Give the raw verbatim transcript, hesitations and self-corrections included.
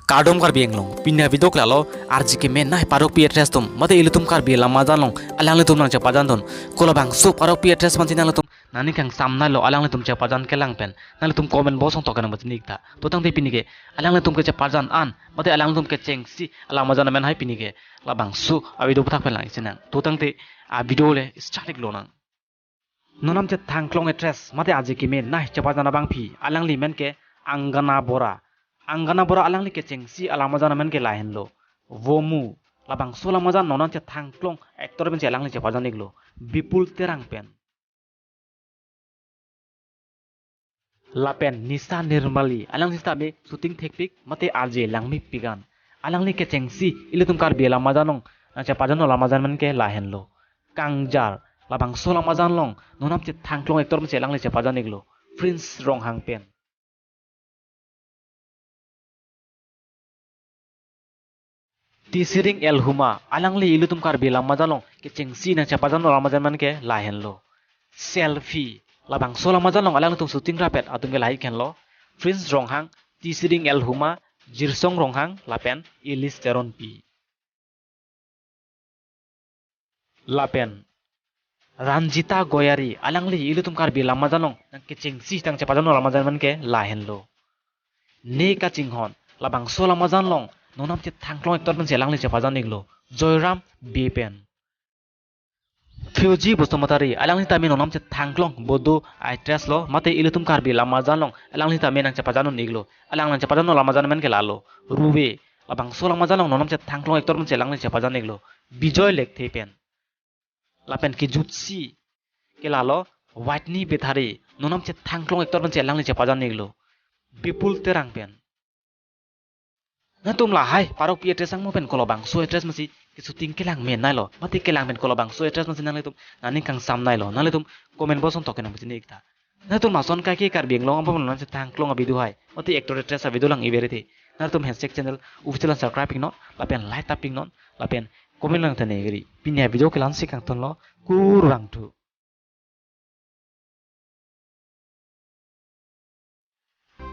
Kardom Karbi Anglong, pini avideo ke lalo, arje kemenei parokpi actress atum, mate ilitum Karbi lam ajan along, alanglitum nangchepajandun. Kolabangso parokpi actress aphansi nanglitum nangning kangsam nailo, alanglitum chepajan kelang pen nanglitum comment box along tok kenang pachini ik tha. To tangte pini ke alanglitum kechepajan an, mate alanglitum kechengsi alam ajan amen hai pini ke labangso avideo aputhak pen langsinang. To tangte avideo le start ik lonang. Non namchethangklong actress mate arje kemenei chepajan abangpi, alangli amen ke Angana Bora. Angana Bora alangli kechengsi alam ajan amen ke lahenlo Vomu. Labangso alam ajan non namchethangklong actor pensi alangli chepajan iklo Bipul Terang pen. Lapen Nisha Nirmali, alangli sitame shooting thekpik mate arje langmepik an. Alangli kechengsi ilitum Karbi lam ajan along nangchepajan alam ajan amen ke lahenlo Kangjar. Labangso alam ajan along non namchethangklong actor pensi alangli chepajan iklo Prince Ronghang pen. Tisiring Elhuma, alangli ilitum Karbi lam ajan along kechengsi nangchepajan alam ajan amen ke lahenlo Selfie. Labangso alam ajan along alanglitum shooting rapet atum ke lahai henlo Prince Ronghang, Tisiring Elhuma, Jirsong Ronghang lapen Ilis Teronpi. Lapen Ranjita Goyari, alangli ilitum Karbi lam ajan along nangkechengsi nangchepajan alam ajan amen ke lahenlo Ne Kachinghon. Labangso alam ajan along non namchethangklong actor pensi alangli chepajan iklo Joyram Bey pen. Phioji Basumatary, alangli tame non namchethangklong Bodo actress lo, mate ilitum Karbi lam ajan along alangli tame nangchepajan un iklo. Alang nangchepajan alam ajan amen ke lalo Ruve. Labangso alam ajan along non namchethangklong actor pensi alangli chepajan iklo Bijoy Lekthe pen. Lapen kejutsi ke lalo Whitney Bethari, non namchethangklong actor pensi alangli chepajan iklo Bipul Terang pen. Nangtum lahai parokpi actress angmo pen kolabangso actress pensi keshooting kelang meneilo, mate kelang pen kolabangso actress pensi nanglitum nangning kangsam nailo, nanglitum comment box along tok kenang pachini ik tha. Nangtum lason kaike Karbi Anglong angmo pen non namchethangklong avideo hai, mate actor actress avideo lang iver tha, nangtum Handshake channel official an subscribe iknon, lapen like tap iknon, lapen comment lang tha neli. Pini avideo ke la-ansi kangtonlo, kurvangthu.